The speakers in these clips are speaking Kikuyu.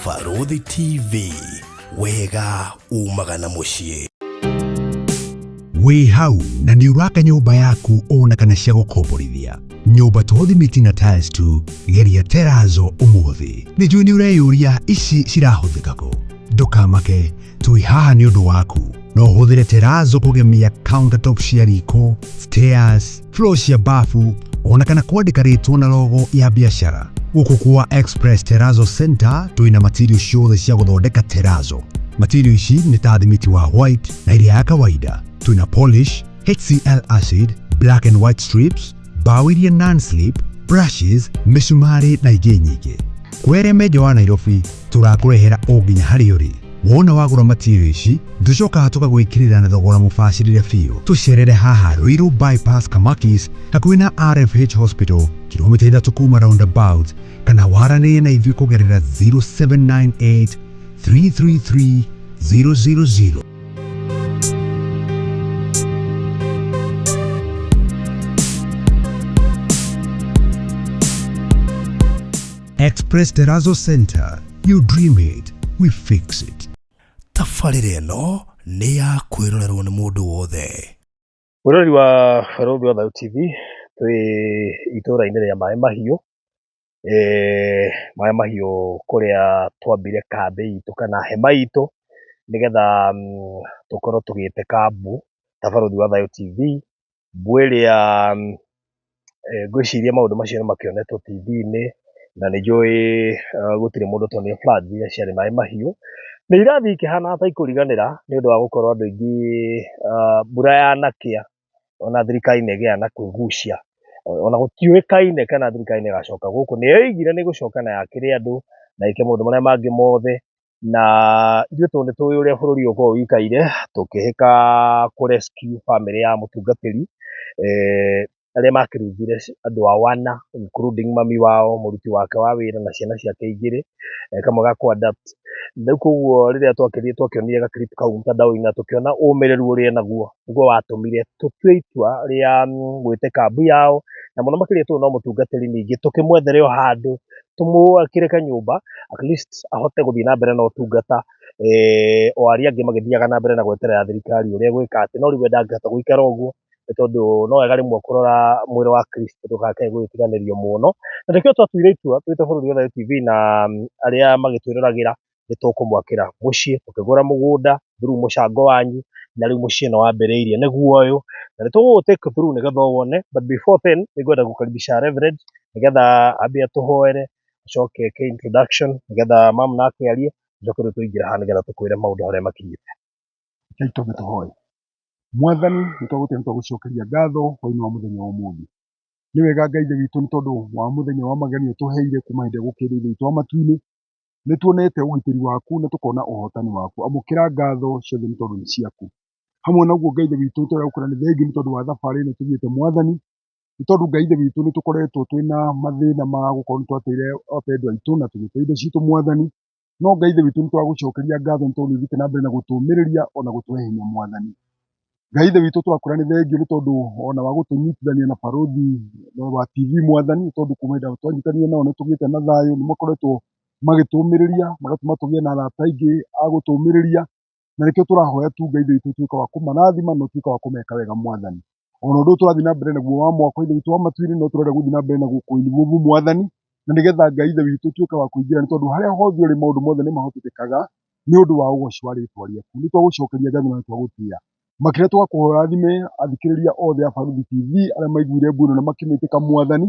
Barũthi TV, wega umaga na mũciĩ. Wĩ hau na nĩ ũraka nyũmba yaku ona kana cia gũkomborithia nyũmba to thimiti na tiles tu, geria terazo ũmũthĩ. Nĩ njũĩ nĩ ũreyũria ici cirahũthĩka kũ. Ndũkamake, twĩ haha nĩ ũndũ waku. No ũhũthĩre terazo kũgemia countertop cia riko, stairs, floor cia bafu ona kana kwandĩka rĩtwa na logo ya biacara. Gũkũ kwa Express Terrazzo Center twĩna material ciothe cia gũthondeka terrazzo. Material ici nĩ ta thimiti wa white na ĩrĩa ya kawaida. Twĩna polish, HCl acid, black and white strips, mbaũ iria non-slip, brushes, mĩcumarĩ na ingĩ nyingĩ. Kwĩ arĩa me nja wa Nairobi tũrakũrehera o nginya harĩa ũrĩ. Wona wagũra material ici tũcokaga tũgagwĩkĩrĩra na thogora mũbacĩrĩre biũ. Tũcerere haha Ruiru Bypass Kamakis hakuhĩ na RFH Hospital kilomita 3 kuma roundabout, kana waranĩrie na ithuĩ kũgerera 0798 333 000. Express Terrazzo Center. You dream it, we fix it. Tabarĩra ĩno nĩ ya kwĩrorerwo nĩ mũndũ wothe. Mwĩroreri wa Barũthi wa Thayũ TV, twĩ itũra-inĩ rĩa Maĩ Mahiũ, Maĩ Mahiũ kũrĩa twambire kambĩ itũ kana hema itũ, nĩgetha tũkorwo tũgĩtĩka mbu ta Barũthi wa Thayũ TV, mbu ĩrĩa ngwĩciria maũndũ macio nĩ makĩonetwo TV-inĩ, na nĩ njũĩ gũtirĩ mũndũ ũtonire floods iria ciarĩ Maĩ Mahiũ. Nĩ irathiĩ ikĩhanaga ta ikũriganĩra nĩ ũndũ wa gũkorwo andũ aingĩ mbura yanakĩa ona thirikari nĩ ĩgĩaga na kwĩgucia, ona gũtiũĩkaine kana thirikari nĩ ĩgacoka gũkũ. Nĩ yoigire nĩ ĩgũcoka na yakĩre andũ na ĩke maũndũ marĩa mangĩ mothe, na ithuĩ tondũ nĩ tũĩ ũrĩa bũrũri ũyũ ũkoragwo ũikaire, tũkĩhĩka kũ rescue bamĩrĩ ya mũtungatĩri, arĩa makĩrutire andũ ao ana including mami wao, mũruti wake wa wĩra na ciana ciake igĩrĩ, kamwe ga kũ adapt. Rĩu koguo rĩrĩa twakĩonire ga clip kau mtandao-inĩ na tũkĩona ũmĩrĩru ũrĩa enaguo, nĩguo watũmire tũtue itua rĩa gwĩtĩka mbu yao, na mũno makĩria tondũ no mũtungatĩri ningĩ tũkĩmwethere o handũ, tũmwakĩre kanyũmba at least ahote gũthiĩ na mbere na ũtungata, o arĩa angĩ magĩthiaga na mbere na gweterera thirikari ũrĩa ĩgwĩka atĩ, no rĩu we ndangĩhota gũikara ũguo, nĩ tondũ no wega rĩmwe kũrora mwĩrĩ wa Kristo ndũgakĩage gũgĩtiganĩrio mũno. Na nĩkĩo twatuire itua twĩ ta Bũrũri wa Thayũ TV na arĩa magĩtwĩroragĩra nĩ tũkũmwakĩra mũciĩ, tũkĩgũra mũgũnda through mũcango wanyu, na rĩu mũciĩ nĩ wambĩrĩirie nĩguo ũyũ, na nĩ tũgũgũ take through nĩgetha ũwone, but before then nĩ ngwenda gũkaribisha Reverend nĩgetha ambe atũhoere, acoke eke introduction nĩgetha mam nake arie, tũcoke rĩu tũingĩre haha nĩgetha tũkwĩre maũndũ harĩa makinyĩte. Rekei twambe tũhoe. Mwathani, nĩ twagũtĩa nĩ twagũcokeria ngatho hwainĩ wa mũthenya wa ũmũthĩ. Nĩ wega Ngai Ithe witũ nĩ tondũ wa mũthenya wa magegania ũtũheire kuma hĩndĩ ĩrĩa gũkĩrĩ Ithe witũ wa matu-inĩ. Nĩ tuonete ũgitĩri waku na tũkona ũhotani waku. Amũkĩra ngatho ciothe nĩ tondũ nĩ ciaku. Hamwe na ũguo Ngai Ithe witũ tũrenda gũkwĩra nĩ thengiũ nĩ tondũ wa thabarĩ ĩno tũthiĩte Mwathani. Nĩ tondũ Ngai Ithe witũ nĩ tũkoretwo twĩna mathĩna ma gũkorwo nĩ twateire apendwa aitũ na tũgĩte indo citũ Mwathani. No Ngai Ithe witũ nĩ twagũcokeria ngatho nĩ tondũ nĩ ũthiĩte na mbere na gũtũũmĩrĩria ona gũtũhe hinya Mwathani. Ngai Ithe witũ tũrakwĩra nĩ thengiũ nĩ tondũ ona wa gũtũnyitithania na barũthi wa TV Mwathani, nĩ tondũ kuma hĩndĩ ĩrĩa twanyitanire nao nĩ tũgĩte na thayũ, nĩ makoretwo magĩtũũmĩrĩria, magatũma tũgĩe na arata aingĩ a gũtũũmĩrĩria, na nĩkĩo tũrahoya tu Ngai Ithe witũ ũtuĩke wa kũmarathima na ũtuĩke wa kũmeka wega Mwathani. Ona ũndũ ũyũ tũrathiĩ na mbere naguo wa mwako Ithe witũ wa matu-inĩ no tũrenda gũthiĩ na mbere naguo kũ involve Mwathani, na nĩgetha Ngai Ithe witũ ũtuĩke wa kũingĩra, nĩ tondũ harĩa hothe ũrĩ maũndũ mothe nĩ mahotekekaga nĩ ũndũ wa ũgoci wa rĩtwa rĩaku. Nĩ twagũcokeria ngatho na nĩ twagũtĩa. Makĩria tũgakũhoya ũrathime athikĩrĩria othe a Barũthi TV arĩa maiguire mbu ĩno na makĩmĩtĩka Mwathani.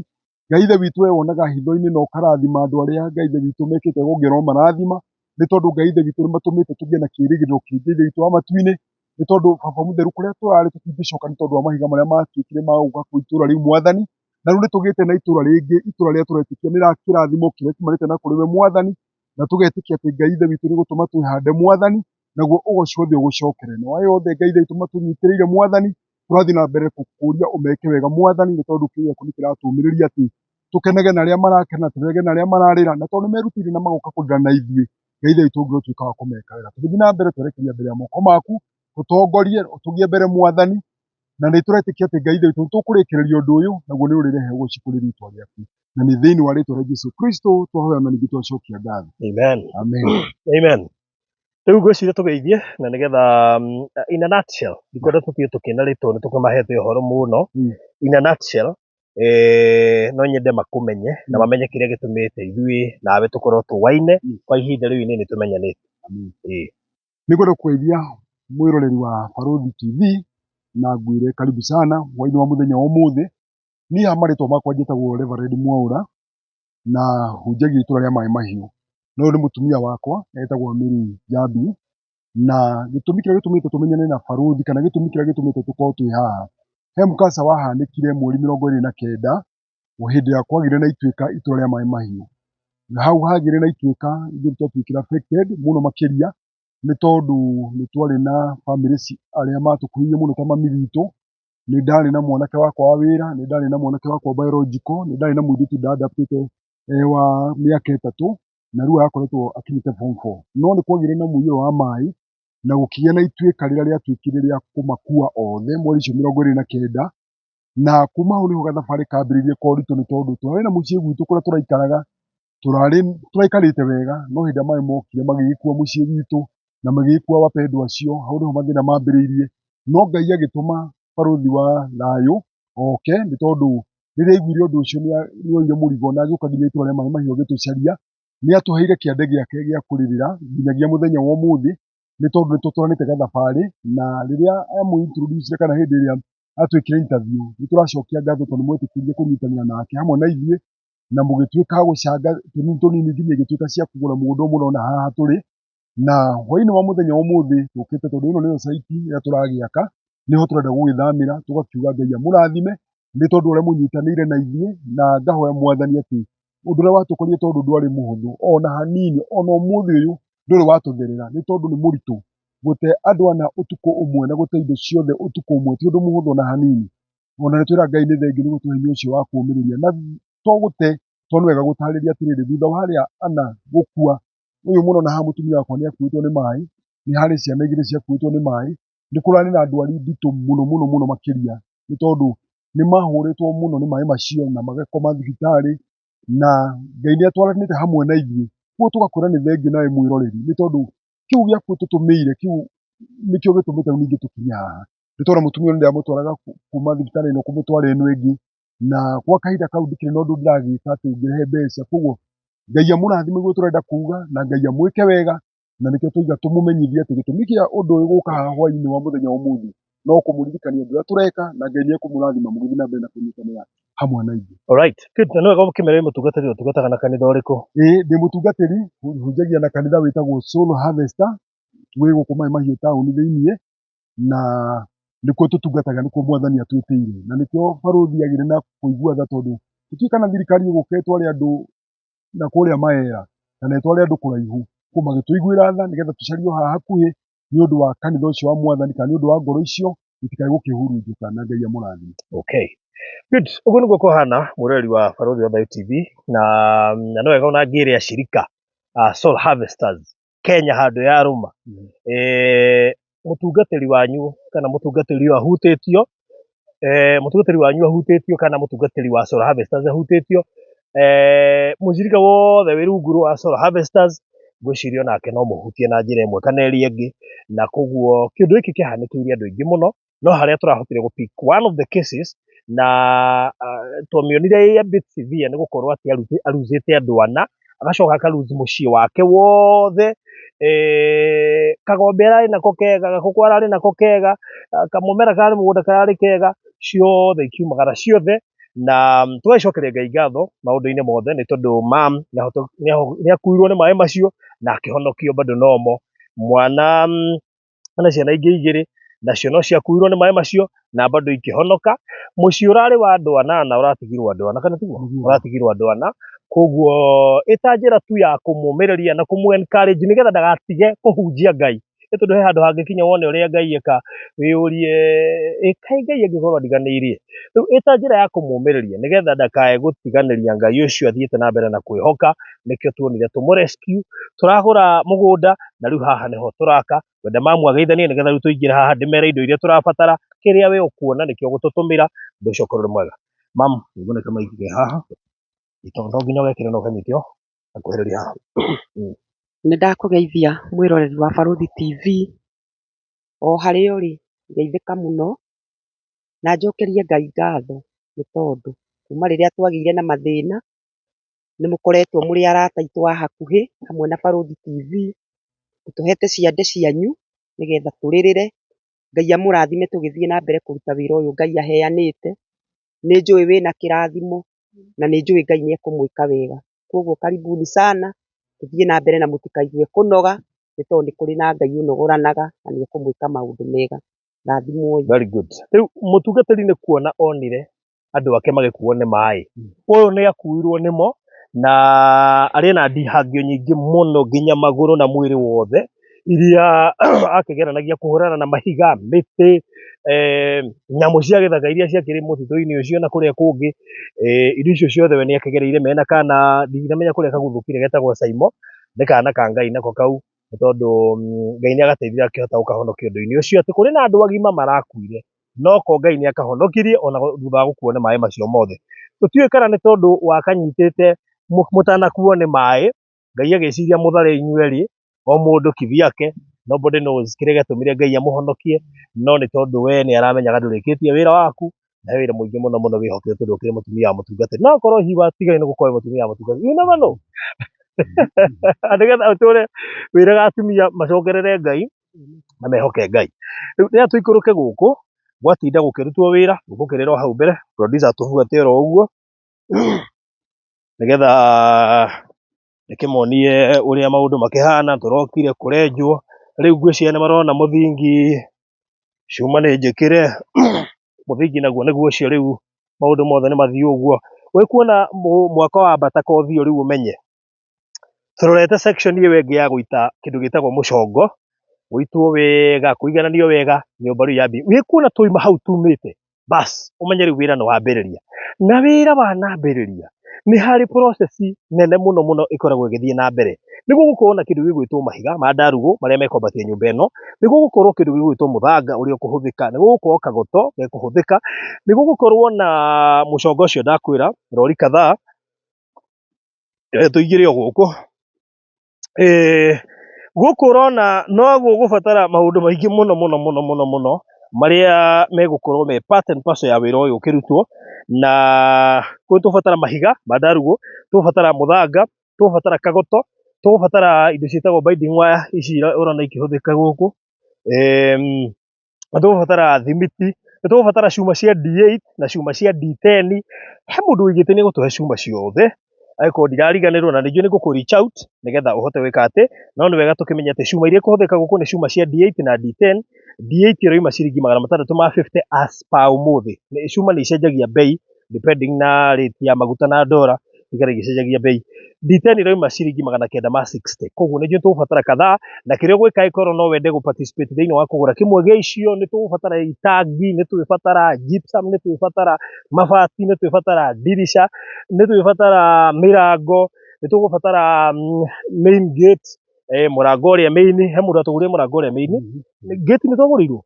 Ngai Ithe witũ we wonaga hitho-inĩ na ũkarathima andũ arĩa Ngai Ithe witũ mekĩte ũgongera ũmarathima, nĩ tondũ Ngai Ithe witũ nĩ matũmĩte tũgĩe na kĩĩrĩgĩrĩro kĩingĩ Ithe witũ wa matu-inĩ, nĩ tondũ Baba Mũtheru kũrĩa tũrarĩ tũtingĩcoka nĩ tondũ wa mahiga marĩa matuĩkire ma gũka kwĩ itũra rĩu Mwathani. Na rĩu nĩ tũgĩte na itũra rĩngĩ, itũra rĩrĩa tũretĩkia nĩ kĩrathimo kĩrĩa kiumanĩte na kũrĩ we Mwathani, na tũgetĩkia atĩ Ngai Ithe witũ nĩ gũtũma twĩhande Mwathani, naguo ũgoci wothe ũgũcokere. Na arĩa othe Ngai Ithe witũ matũnyitĩrĩire Mwathani, tũrathiĩ na mbere gũkũria ũmeke wega Mwathani, nĩ tondũ kĩo gĩaku nĩ kĩratũmĩrĩria atĩ tũkenage na arĩa marakena, tũrĩrage na arĩa mararĩra, na tondũ nĩ merutĩire na magoka kũrĩra na ithuĩ, Ngai Ithe witũ ũngĩtuĩka wa kũmeka wega. Tũgĩthiĩ na mbere twerekeria mbere ya moko maku, tũtongorie, ũtũgie mbere Mwathani, Na nĩ tũretĩkia atĩ Ngai Ithe witũ nĩ tũkũrĩkĩrĩria ũndũ ũyũ, naguo nĩ ũrĩrehe ũgoci kũrĩ rĩtwa rĩaku. Na nĩ thĩinĩ wa rĩtwa rĩa Jesu Kristo twahoya na ningĩ twacokia ngatho. Amen. Amen. Amen. Rĩu ngwĩciria tũgeithie na nĩgetha in a nutshell, ndikwenda tũthiĩ tũkĩna rĩtwa nĩ tũkĩmahete ũhoro mũno. In a nutshell, no nyende makũmenye na mamenye kĩrĩa gĩtũmĩte ithuĩ nawe tũkorwo tũwaine kwa ihinda rĩu inini tũmenyanĩte. Amen. Ĩĩ. Nĩngwenda kũgeithia mwĩroreri wa Barũthi TV na ngwĩre karibu sana hwainĩ wa mũthenya wa ũmũthĩ. Niĩ haha marĩtwa makwa njĩtagwo Reverend Mwaũra na hunjagia itũra rĩa Maĩ Mahiũ. Na ũyũ nĩ mũtumia wakwa etagwo Mary Njambi, na gĩtũmi kĩrĩa gĩtũmĩte tũmenyane na Barũthi kana gĩtũmi kĩrĩa gĩtũmĩte tũkorwo twĩ haha, he mũkasa wahanĩkire mweri 29 hĩndĩ ĩrĩa kwagĩire na ituĩka itũra rĩa Maĩ Mahiũ. Na hau hagĩire na ituĩka ithuĩ twatuĩkire affected mũno makĩria nĩ tondũ nĩ twarĩ na bamĩrĩ arĩa matũkuhĩrĩirie mũno ta mami witũ, nĩ ndarĩ na mwanake wakwa wa wĩra, nĩ ndarĩ na mwanake wakwa biological, nĩ ndarĩ na mũirĩtu nda-adaptĩte wa mĩaka 3 na rĩu arakoretwo akinyĩte form 4. No nĩ kwagĩire na mũiyũro wa maĩ na gũkĩgĩa na ituĩka rĩrĩa rĩatuĩkire rĩa kũmakua othe mweri ũcio 29, na kuma hau nĩho gathabarĩ kambĩrĩirie ka ũritũ nĩ tondũ tũrarĩ na mũciĩ gwitũ kũrĩa tũraikaraga, tũraikarĩte wega, no hĩndĩ ĩrĩa maĩ mokire magĩgĩkua mũciĩ witũ na magĩgĩkua wapendwa acio, hau nĩho mathĩna mambĩrĩirie. No Ngai agĩtũma barũthi wa thayũ oke nĩ tondũ rĩrĩa aiguire ũndũ ũcio nĩ oire mũrigo na agĩũka nginya itũra rĩa Maĩ Mahiũ agĩtũcaria. Nĩ atũheire kĩande gĩake gĩa kũrĩrĩra nginyagia mũthenya wa ũmũthĩ nĩ tondũ nĩ tũtwaranĩte gathabarĩ, na rĩrĩa amũ introduce kana hĩndĩ ĩrĩa atwĩkire interview nĩ tũracokia ngatho tondũ nĩ mwetĩkĩrire kũnyitanĩra nake hamwe na ithuĩ na mũgĩtuĩka a gũcanga tũnini tũnini nginya igĩtuĩka cia kũgũra mũgũnda ũyũ mũrona haha tũrĩ. Na hwainĩ wa mũthenya wa ũmũthĩ tũkĩte tondũ ĩno nĩyo site ĩrĩa tũragĩaka, nĩho tũrenda gũgĩthamĩra, tũgakiuga Ngai amũrathime nĩ tondũ ũrĩa mũnyitanĩire na ithuĩ, na ngahoya Mwathani atĩ ũndũ ũrĩa watũkorire tondũ ndwarĩ mũhũthũ ona hanini, ona ũmũthĩ ũyũ ndũrĩ watũtherera nĩ tondũ nĩ mũritũ gũte andũ ana ũtukũ ũmwe na gũte indo ciothe ũtukũ ũmwe ti ũndũ mũhũthũ ona hanini. Ona nĩ twĩra Ngai nĩ thengiũ nĩ gũtũhe hinya ũcio wa kũũmĩrĩria, na to gũte, to nĩ wega gũtarĩria atĩrĩrĩ, thutha wa arĩa ana gũkua, ũyũ mũrona haha mũtumia wakwa nĩ akuĩtwo nĩ maĩ, nĩ harĩ ciana igĩrĩ ciakuĩtwo nĩ maĩ, nĩ kũrarĩ na ndwari nditũ mũno mũno mũno makĩria nĩ tondũ nĩ mahũrĩtwo mũno nĩ maĩ macio na magakoma thibitarĩ, na Ngai nĩ atwaranĩte hamwe na ithuĩ. Koguo tũgakwĩra nĩ thengiũ nawe mwĩroreri nĩ tondũ kĩu gĩaku tũtũmĩire kĩu nĩkĩo gĩtũmĩte rĩu ningĩ tũkinye haha. Nĩ tondũ mũtumia ũyũ nĩ ndĩramũtwaraga kuma thibitarĩ ĩno kũmũtwara ĩno ĩngĩ, na gwa kahinda kau ndikĩrĩ na ũndũ ndĩragĩka atĩ ũngĩrehe mbeca. Koguo Ngai amũrathime ũguo tũrenda kuga, na Ngai amwĩke wega, na nĩkĩo twauga tũmũmenyithie atĩ gĩtũmi kĩa ũndũ ũyũ gũka haha hwainĩ wa mũthenya wa ũmũthĩ no kũmũririkania ũndũ ũrĩa tũreka, na Ngai nĩ ekũmũrathima mũgĩthiĩ na mbere na kũnyitanĩra hamwe na ithuĩ. Alright. Good. Na nĩ wega ũkĩmere wĩ mũtungatĩri, ũtungataga na kanitha ũrĩkũ? Ĩĩ ndĩ mũtungatĩri, hunjagia na kanitha wĩtagwo Soul Harvester wĩ gũkũ Maĩ Mahiũ taũni thĩiniĩ, na nĩkuo tũtungataga, nĩkuo Mwathani atwĩtĩire, na nĩkĩo barũthi agĩire na kũigua tha tondũ tũtiũĩ kana thirikari ĩgũka ĩtware andũ na kũrĩa maera kana ĩtware andũ kũraihu, koguo magĩtũiguĩra tha nĩgetha tũcario haha hakuhĩ nĩ ũndũ wa kanitha ũcio wa Mwathani kana nĩ ũndũ wa ngoro icio itikae gũkĩhurunjũka, na Ngai amũrathime. Okay. Good. Ũguo nĩguo kũhana mwĩroreri wa Barũthi wa Thayũ TV, na nĩ wega ona ngĩre ashirika Soul Harvesters Kenya handũ ya rũma. Mũtungatĩri wanyu kana mũtungatĩri ũyũ ahutĩtio, mũtungatĩri wanyu ahutĩtio kana mũtungatĩri wa Soul Harvesters ahutĩtio, mũcirika wothe wĩ rungu rwa Soul Harvesters ngwĩciria onake no mũhutie na njĩra ĩmwe kana ĩrĩa ĩngĩ, na koguo kĩũndũ gĩkĩ kĩhanĩkĩire andũ aingĩ mũno, no harĩa tũrahotire gũ pick one of the cases na twamĩonire ĩ a bit severe nĩ gũkorwo atĩ aruzĩte andũ ana, agacoka aka lose mũciĩ wake wothe, kagombe ararĩ nako kega, gakũkũ ararĩ nako kega, kamũmera kararĩ mũgũnda kararĩ kega, ciothe ikiumagara ciothe, na tũgagĩcokeria Ngai ngatho maũndũ-inĩ mothe nĩ tondũ mam nĩ akuirwo nĩ maĩ macio na akĩhonokio bado nomo. Mwana na ciana ingĩ igĩrĩ nacio no ciakuirwo nĩ maĩ macio na bado ikĩhonoka. Mũciĩ ũrarĩ wa andũ anana ũratigirwo andũ ana, kana tiguo? Ũratigirwo andũ ana, koguo ĩta njĩra tu ya kũmũmĩrĩria na kũmũ encourage nĩgetha ndagatige kũhunjia Ngai, nĩ tondũ he handũ hangĩkinya wone ũrĩa Ngai eka wĩyũrie ĩ kaĩ Ngai angĩkorwo andiganĩirie. Rĩu ĩta njĩra ya kũmũmĩrĩria nĩgetha ndakae gũtiganĩria Ngai ũcio athiĩte na mbere na kwĩhoka, nĩkĩo tuonire tũmũ rescue, tũragũra mũgũnda na rĩu haha nĩho tũraka. Ngwenda mamu ageithanie nĩgetha rĩu tũingĩre haha ndĩmere indo iria tũrabatara. Kĩrĩa we ũkuona nĩkĩo ũgũtũtũmĩra, ũndũ ũcio ũkorwo ũrĩ mwega. Mam, nĩngũneka maiki ke haha, tondũ no nginya ũgekĩre na ũkanyite ũũ, akuhĩrĩria haha. Nĩ ndakũgeithia mwĩroreri wa Barũthi TV o harĩa ũrĩ, geithĩka mũno na njokerie Ngai ngatho nĩ tondũ kuma rĩrĩa twagĩire na mathĩna nĩ mũkoretwo mũrĩ arata aitũ a hakuhĩ hamwe na Barũthi TV, mũtũhete ciande cianyu nĩgetha tũrĩrĩre. Ngai amũrathime tũgĩthiĩ na mbere kũruta wĩra ũyũ Ngai aheanĩte. Nĩ njũĩ wĩna kĩrathimo na nĩ njũĩ Ngai nĩ ekũmwĩka wega. Koguo karibuni sana, tũthiĩ na mbere na mũtikaigue kũnoga nĩ tondũ nĩ kũrĩ na Ngai ũnogoranaga na nĩ ekũmwĩka maũndũ mega. Rathimwoi. Very good. Rĩu mũtungatĩri nĩ kuona onire andũ ake magĩkuo nĩ maĩ. Ũyũ nĩ akuirwo nĩmo na arĩ na ndihangio nyingĩ mũno nginya magũrũ na mwĩrĩ wothe iria akĩgeranagia kũhũrana na mahiga, mĩtĩ, nyamũ cia gĩthaka iria ciakĩrĩ mũtitũ-inĩ ũcio na kũrĩa kũngĩ. Indo icio ciothe we nĩ akĩgereire mena kana ndinamenya kũrĩa kaguthũkire getagwo Saimo, nĩ kana ka Ngai nako kau nĩ tondũ Ngai nĩ agateithia akĩhota gũkahonokia ũndũ-inĩ ũcio atĩ kũrĩ na andũ agima marakuire no ko Ngai nĩ akahonokirie ona thutha wa gũkuo nĩ maĩ macio mothe. Tũtiũĩ kana nĩ tondũ wakanyitĩte mũtanakuo nĩ maĩ, Ngai agĩciria mũthare inyuerĩ, o mũndũ kivyake, nobody knows kĩrĩa gĩatũmire Ngai amũhonokie, no nĩ tondũ we nĩ aramenyaga ndũrĩkĩtie wĩra waku, na he wĩra mũingĩ mũno mũno wĩhoketwo tondũ ũkĩrĩ mũtumia wa mũtungatĩri. No akorwo hihi watigaire nĩ gũkorwo wĩ mũtumia wa mũtungatĩri, you never know. Nĩgetha ũtũre wĩraga atumia macokerere Ngai na mehoke Ngai. Rĩu rĩrĩa tũikũrũke gũkũ, gwatinda gũkĩrutwo wĩra, gũkĩrĩra o hau mbere, producer atũbuate oro ũguo, nĩgetha ndĩkĩmonie ũrĩa maũndũ makĩhana, tũrokire kũrenjwo, rĩu ngwĩciria nĩ marona mũthingi, cuma nĩ njĩkĩre, mũthingi naguo nĩguo ũcio rĩu maũndũ mothe nĩ mathiĩ ũguo. Wĩkuona mwako wambata kothi ĩyo rĩu ũmenye, tũrorete section ĩyo ĩngĩ ya gũita kĩndũ gĩtagwo mũcongo, gũitwo wega, kũigananio wega, nyũmba rĩu yambie. Wĩkuona twauma hau tumĩte, bas ũmenye rĩu wĩra nĩ wambĩrĩria. Na wĩra wanambĩrĩria, nĩ harĩ process nene mũno mũno ĩkoragwo ĩgĩthiĩ na mbere. Nĩ gũgũkorwo na kĩndũ gĩgwĩtwo mahiga ma ndarugũ marĩa mekwambatia nyũmba ĩno, nĩ gũgũkorwo kĩndũ gĩgwĩtwo mũthanga ũrĩa ũkũhũthĩka, nĩ gũgũkorwo kagoto gekũhũthĩka, nĩ gũgũkorwo na mũcongo ũcio ndakwĩra, rori kadhaa, tũingĩre o gũkũ. Gũkũ ũrona no gũgũbatara maũndũ maingĩ mũno mũno mũno mũno mũno marĩa megũkorwo me part and parcel ya wĩra ũyũ ũkĩrutwo, na kũu tũgũbatara mahiga ma ndarugũ, tũgũbatara mũthanga, tũgũbatara kagoto, tũgũbatara indo ciĩtagwo binding wire ici ũrona ikĩhũthĩka gũkũ, nĩ tũgũbatara thimiti, nĩ tũgũbatara cuma cia D8 na cuma cia D10. He mũndũ ũigĩte nĩ egũtũhe cuma ciothe, angĩkorwo ndirariganĩrwo na ningĩ nĩ ngũkũ reach out nĩgetha ũhote gwĩka atĩ, no nĩ wega tũkĩmenye atĩ cuma iria ikũhũthĩka gũkũ nĩ cuma cia D8 na D10. D8 ĩroima ciringi magana matandatũ ma 50 as per ũmũthĩ. Cuma nĩ icenjagia bei depending na rate ya maguta na ndora, ikara igĩcenjagia bei. D10 ĩroima ciringi magana kenda ma 60. Koguo nĩ njũĩ tũgũbatara kadhaa, na kĩrĩa ũgwĩka ĩkorwo no wende gũ participate thĩinĩ wa kũgũra kĩmwe gĩa icio, nĩ tũgũbatara itangi, nĩ twĩbatara gypsum, nĩ twĩbatara mabati, nĩ twĩbatara ndirica, nĩ twĩbatara mĩrango, nĩ tũgũbatara main gate, mũrango ũrĩa main, he mũndũ atũgũrĩire mũrango ũrĩa main. Gate nĩ twagũrĩirwo?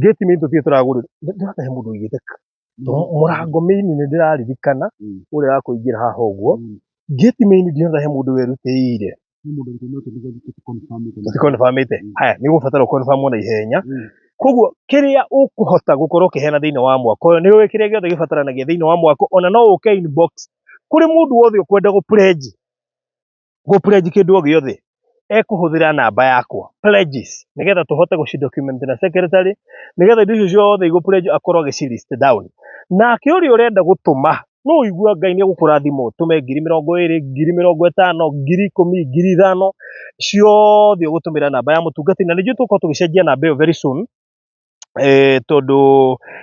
Gate main tũtirĩ tũragũrĩrwo. Ndĩrona he mũndũ ũigĩte mũrango main nĩ ndĩraririkana ũrĩa wa kũingĩra haha ũguo. Gate main ndĩrona he mũndũ werutĩire. Tũtikonbamĩte. Haya, nĩ ũgũbatara ũkonbamu na ihenya. Koguo kĩrĩa ũkũhota gũkorwo ũkĩheana thĩinĩ wa mwaka ũyũ, nĩ ũĩ kĩrĩa gĩothe gĩbataranagia thĩinĩ wa mwaka, ona no ũke inbox kũrĩ mũndũ wothe ũkwenda gũ pledge, gũ pledge kĩndũ o gĩothe, ekũhũthĩra namba yakwa pledges, nĩgetha tũhote gũci document na secretary, nĩgetha indo icio ciothe igũ pledge akorwo agĩci list down. Nake ũrĩa ũrenda gũtũma, no ũigua Ngai nĩ egũkũrathima ũtũme 20,000, 50,000, 10,000, 5,000, ciothe ũgũtũmĩra namba ya mũtungatĩri, na nĩ njũĩ tũgũkorwo tũgĩcenjia namba ĩyo very soon, tondũ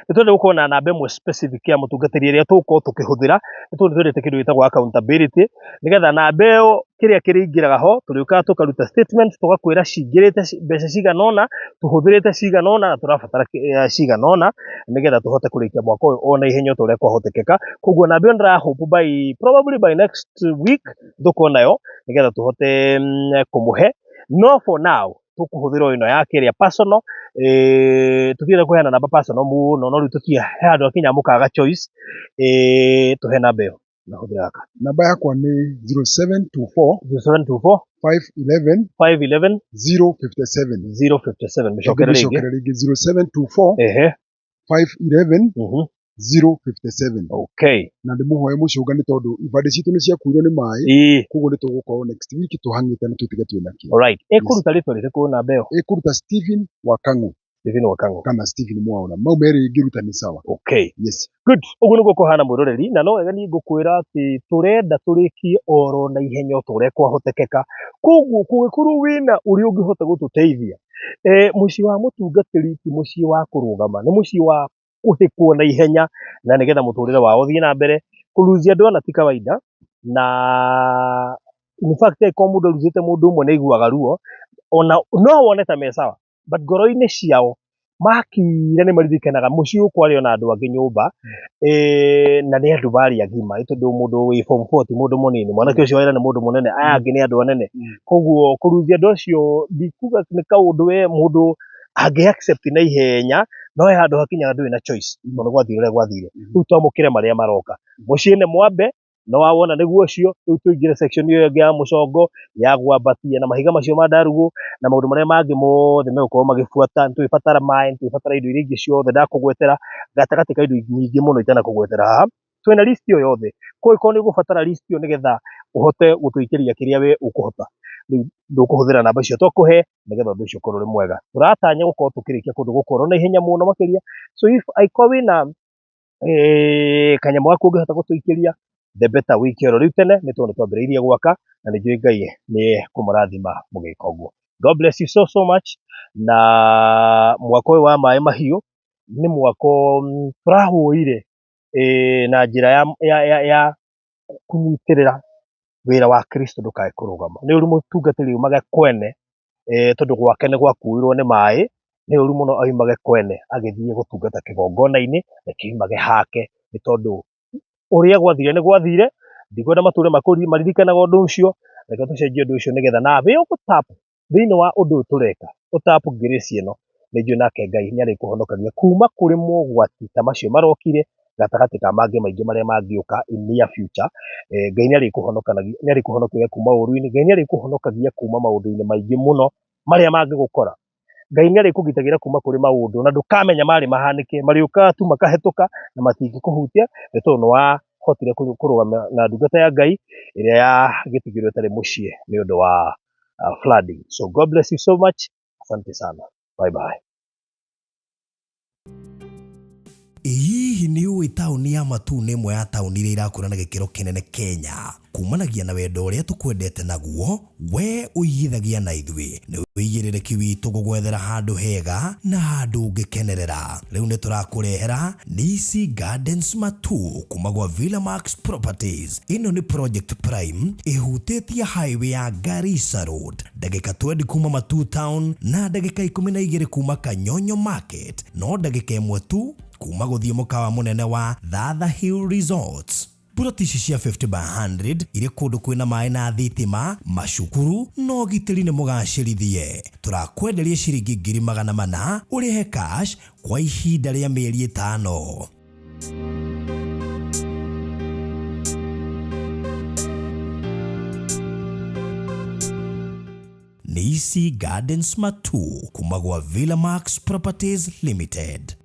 nĩ tũrenda gũkorwo na namba ĩmwe specific ya mũtungatĩri ĩrĩa tũgũkorwo tũkĩhũthĩra, nĩ tondũ nĩ twendete kĩndũ gĩtagwo accountability, nĩgetha namba ĩyo kĩrĩa kĩrĩingĩraga ho, tũrĩũkaga tũkaruta statement, tũgakwĩra cingĩrĩte mbeca cigana ũna, tũhũthĩrĩte cigana ũna, na tũrabatara cigana ũna, nĩgetha tũhote kũrĩkia mwaka ũyũ o na ihenya o ta ũrĩa kwahotekeka. Koguo namba ĩyo ndĩra hope by probably by next week tũkorwo nayo, nĩgetha tũhote kũmũhe. No for now, Tũkũhũthĩra o ĩno yake ĩrĩa personal. Tũtienda kũheana namba personal mũno, no rĩu tũtirĩ he handũ hakinya mũkaga choice. Tũhe namba ĩyo na hũthĩra gaka. Namba yakwa nĩ 0724 0724 511 511 057. 057. Mĩcokere rĩngĩ. Mĩcokere rĩngĩ, 0724 511 057. Okay. Na ndĩmũhoe mũcũnga nĩ tondũ ibandĩ citũ nĩ ciakuirwo nĩ maĩ, koguo nĩ tũgũkorwo next week tũhang'ĩte na tũtige twĩna kĩo. Alright, ĩkũruta rĩtwa rĩrĩkũ namba ĩyo? Ĩkũruta Stephen Wakang'ũ. Stephen Wakang'ũ. Kana Stephen Mwaura, mau merĩ ĩngĩruta nĩ sawa. Okay. Yes. Good. Ũguo nĩguo kũhana, mwĩroreri, na no wega niĩ ngũkwĩra atĩ tũrenda tũrĩkie oro na ihenya o ta ũrĩa kwahotekeka. Koguo kũngĩkorwo wĩna ũrĩa ũngĩhota gũtũteithia, mũciĩ wa mũtungatĩri ti mũciĩ wa kũrũgama, nĩ mũciĩ wa kũhĩkwo na ihenya na nĩgetha mũtũrĩre wao ũthiĩ na mbere. Kũruzia andũ ana ti kawaida, na in fact angĩkorwo mũndũ aruzĩte mũndũ ũmwe nĩ aiguaga ruo, ona no wone ta me sawa, but ngoro-inĩ ciao makira nĩ maririkanaga mũciĩ ũyũ kwarĩ ona andũ angĩ nyũmba, na nĩ andũ marĩ agima, nĩ tondũ mũndũ wĩ form 4 ti mũndũ mũnini, mwanake ũcio wera nĩ mũndũ mũnene, aya angĩ nĩ andũ anene. Koguo kũruzia andũ acio ndikuga nĩ kaũndũ we mũndũ angĩ accept na ihenya, no he handũ hakinyaga ndũrĩ na choice, tondũ gwathire ũrĩa gwathire. Rĩu twamũkĩre marĩa maroka. Mũciĩ nĩ mwambe, no wawona nĩguo ũcio. Rĩu tũingĩre section ĩyo ĩngĩ ya mũcongo ya gwambatia na mahiga macio ma ndarugũ na maũndũ marĩa mangĩ mothe megũkorwo magĩbuata. Nĩ tũgĩbatara maĩ, nĩ tũgĩbatara indo iria ingĩ ciothe ndakũgwetera gatagatĩ ka indo nyingĩ mũno itanakũgwetera haha. Twĩna list ĩyo yothe, koguo ĩkorwo nĩ ũgũbatara list ĩyo nĩgetha ũhote gũtũikĩria kĩrĩa we ũkũhota, rĩu ndũkũhũthĩra namba icio twakũhe nĩgetha ũndũ ũcio ũkorwo ũrĩ mwega. Tũratanya gũkorwo tũkĩrĩkia kũndũ gũkũ oro na ihenya mũno makĩria. So if angĩkorwo wĩna kanyamũ gaku ũngĩhota gũtũikĩria, the better, wĩke oro rĩu tene, nĩ tondũ nĩ twambĩrĩirie gwaka na nĩ njũĩ Ngai nĩ kũmũrathima mũgĩka ũguo. God bless you so so much. Na mwako ũyũ wa maĩ mahiũ nĩ mwako tũrahũire na njĩra ya kũnyitĩrĩra wĩra wa Kristo ndũkae kũrũgama. Nĩ ũru mũtungatĩri umage kwene, tondũ gwake nĩ gwakuirwo nĩ maĩ, nĩ ũru mũno aumage kwene agĩthiĩ gũtungata kĩgongona-inĩ, reke aumage hake, nĩ tondũ ũrĩa gwathire nĩ gwathire. Ndikwenda matũre maririkanaga ũndũ ũcio. Reke tũcenjie ũndũ ũcio nĩgetha nawe ũgũtap thĩinĩ wa ũndũ ũyũ tũreka, ũtap grace ĩno, nĩ njũĩ nake Ngai nĩ arĩkũhonokagia kuma kũrĩ mogwati ta macio marokire gatagatĩ ka mangĩ maingĩ marĩa mangĩũka in near future. Ngai nĩ arĩkũhonokagia, nĩ arĩkũhonokagia kuma ũru-inĩ, Ngai nĩ arĩkũhonokagia kuma maũndũ-inĩ maingĩ mũno marĩa mangĩgũkora. Ngai nĩ arĩkũgitagĩra kuma kũrĩ maũndũ na ndũkamenya marĩ mahanĩke, marĩũkaga tu makahĩtũka na matingĩkũhutia, nĩ tondũ nĩ wahotire kũrũgama na ndungata ya Ngai ĩrĩa yagĩtigirwo ĩtarĩ mũciĩ nĩ ũndũ wa flooding. So God bless you so much. Asante sana. Bye bye. Hihi nĩ ũĩ taũni ya Matuu nĩ ĩmwe ya taũni iria irakũra na gĩkĩro kĩnene Kenya, kumanagia na wendo ũrĩa tũkwendete naguo we ũigithagia na ithuĩ? Nĩ ũigĩrĩrĩki witũ gũgwethera handũ hega na handũ ũngĩkenerera. Rĩu nĩ tũrakũrehera Nisi Gardens Matuu kuma gwa Villa Max Properties. Ĩno nĩ project prime ĩhutĩtie highway ya Garissa Road, ndagĩka 20 kuma Matuu town na ndagĩka 12 kuma Kanyonyo Market, no ndagĩka 1 tu kuma gũthiĩ mũkawa mũnene wa Thatha Hill Resorts. Puroti ici cia 50 by 100 irĩ kũndũ kwĩna maĩ na thitima, macukuru na ũgitĩri nĩ mũgacĩrithie. Tũrakwenderia ciringi 400,000 ũrĩhe cash kwa ihinda rĩa mĩeri 5. Nisi Gardens Matuu kuma gwa Villa Max Properties Limited.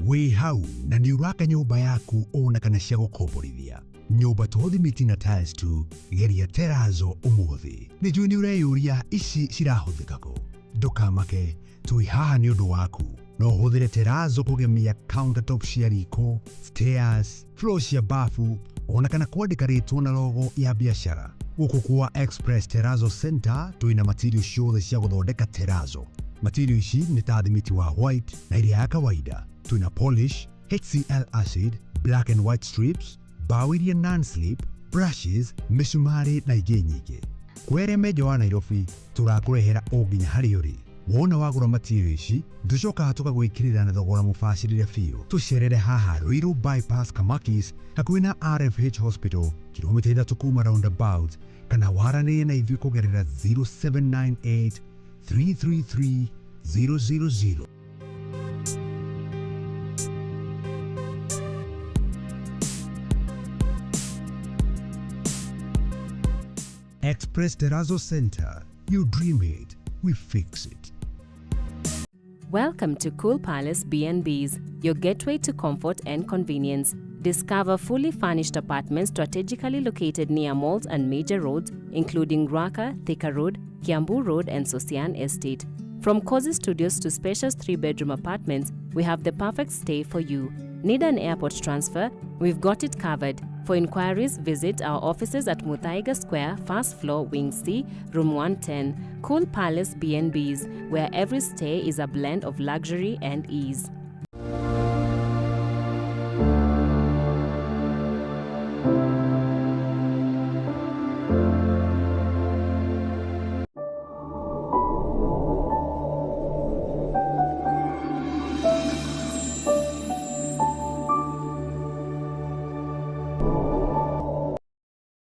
Wĩ hau na nĩ ũraka nyũmba yaku ona kana cia gũkomborithia, nyũmba to thimiti na tiles tu, geria terazo ũmũthĩ. Nĩ njũĩ nĩ ũreyũria ici cirahũthĩka kũ. Ndũkamake, twĩ haha nĩ ũndũ waku. No ũhũthĩre terazo kũgemia countertop cia riko, stairs, floor cia bafu, ona kana kwandĩka rĩtwa na logo ya biacara. Gũkũ kwa Express Terrazzo Center twĩna material ciothe cia gũthondeka terazo. Material ici nĩ ta thimiti wa white na ĩrĩa ya kawaida. Twĩna polish, HCl acid, black and white strips, mbaũ iria non-slip, brushes, mĩcumarĩ na ingĩ nyingĩ. Kwĩ arĩa me nja wa Nairobi, tũrakũrehera o nginya harĩa ũrĩ. Wona wagũra material ici, tũcokaga tũkagwĩkĩrĩra na thogora mũbacĩrĩre biũ. Tũcerere haha Ruiru Bypass Kamakis, hakuhĩ na RFH Hospital, kilomita 3 kuma roundabout, Kana waranĩrie na ithuĩ kũgerera 0798 333 000. Express Terrazzo Center. You dream it, we fix it. Welcome to Cool Palace B&Bs, your gateway to comfort and convenience. Discover fully furnished apartments strategically located near malls and major roads, including Ruaka, Thika Road, Kiambu Road, and Sosian Estate. From cozy studios to spacious 3-bedroom apartments, we have the perfect stay for you. Need an airport transfer? We've got it covered. For inquiries, visit our offices at Muthaiga Square, first floor, Wing C, Room 110. Cool Palace B&Bs, where every stay is a blend of luxury and ease.